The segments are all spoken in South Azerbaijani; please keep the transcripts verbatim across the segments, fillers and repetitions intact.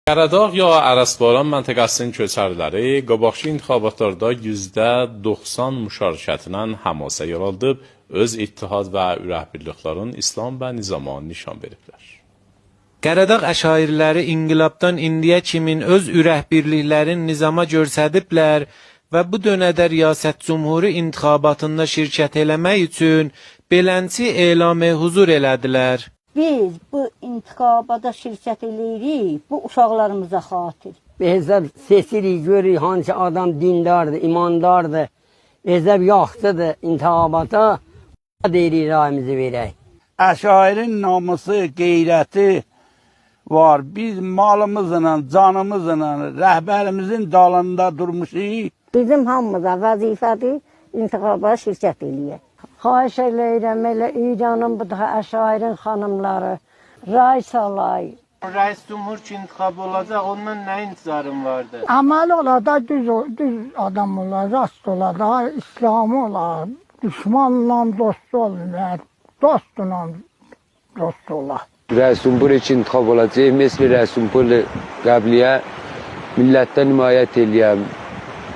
قره‌داغ یا ارسباران منطقه‌سی‌نین کؤچری‌لری قاباقکی انتخاباتلاردا یوزده دوخسان مشارکتله حماسه یارادیب، اؤز اتحاد و اورک‌بیرلیک‌لرین اسلام و نظاما نشان وئریبلر. قره‌داغ عشایرلری انقلابدان ایندییه کیمین اؤز اورک‌بیرلیک‌لرین نظاما گؤستریبلر و بو دؤنه ده ریاست جمهوری انتخاباتیندا شرکت ائله‌مک اوچون بئلنچی اعلام حضور ائله‌دیلر. بیز بو انتخاباتا شرکت ائله‌ییریک، بو اوشاقلاریمیزا خاطر. بیز ده سئچیریک، گؤروروک هانسی آدام دینداردیر، ایمانداردیر، بیز ده یاخشیدیر انتخاباتا، دئییریک رأییمیزی وئرک. عشایرین ناموسو، غیرتی وار. بیز مالیمیزلا، جانیمیزلا رهبریمیزین دالیندا دورموشوق. بیزیم هامیمیزا وظیفه‌دیر انتخابا شرکت ائله‌یک. خواهش ائله‌ییرم، ائله ایرانین بو دا عشایرین خانیملاری رأی سالای. رئیس جمهور کی انتخاب اولاجاق، اوندان نه انتظارین واردی؟ عملی اولا دا، دوز او-، دوز آدام اولا، راست اولا دا، اسلامی اولا، دوشمانلا دوست اولمایا، دوستلا دوست اولا. رئیس جمهور کی انتخاب اولاجاق، مثل رئیس جمهور قبلی‌یه میللتدن حمایت ائله‌یه،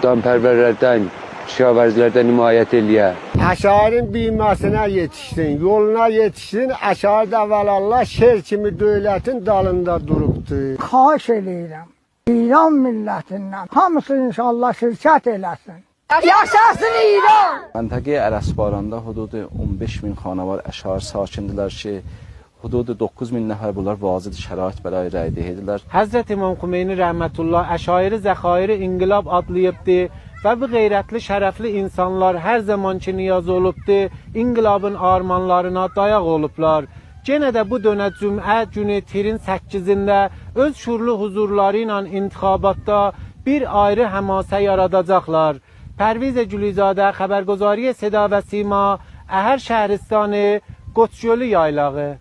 دامپرورلردن، کشاورزلردن حمایت ائله‌یه. عشایرین بیمه‌سینه یئتیشسین، یولونا یئتیشسین. عشایر ده والله شیر کیمی دؤولتین دالیندا دوروبدور. خواهش ائله‌ییرم ایران میللتیندن هامیسی ان‌شاءالله شرکت ائله‌سین. یاشاسین ایران! منطقه‌ی ارسباراندا حدود اون بئش مین خانوار عشایر ساکن‌دیرلر کی، حدود دوققوز مین نفر بونلار واجد شرایط برای رأی‌دهی‌دیرلر. حضرت امام خمینی رحمة الله عشایری ذخایر انقلاب آدلاییبدی و بو غیرتلی، شرفلی انسانلار هر زامان کی نیاز اولوبدو، انقلابین آرمانلارینا دایاق اولوبلار. یئنه ده بو دؤنه جمعه گونو تیرین سککیزینده اؤز شورلو حضورلاری ایله انتخاباتدا بیر آیری حماسه یاراداجاقلار. پرویز گلیزاده، خبرگزاری صدا و سیما، اهر شهرستانی، قوچ‌گؤلو یایلاغی.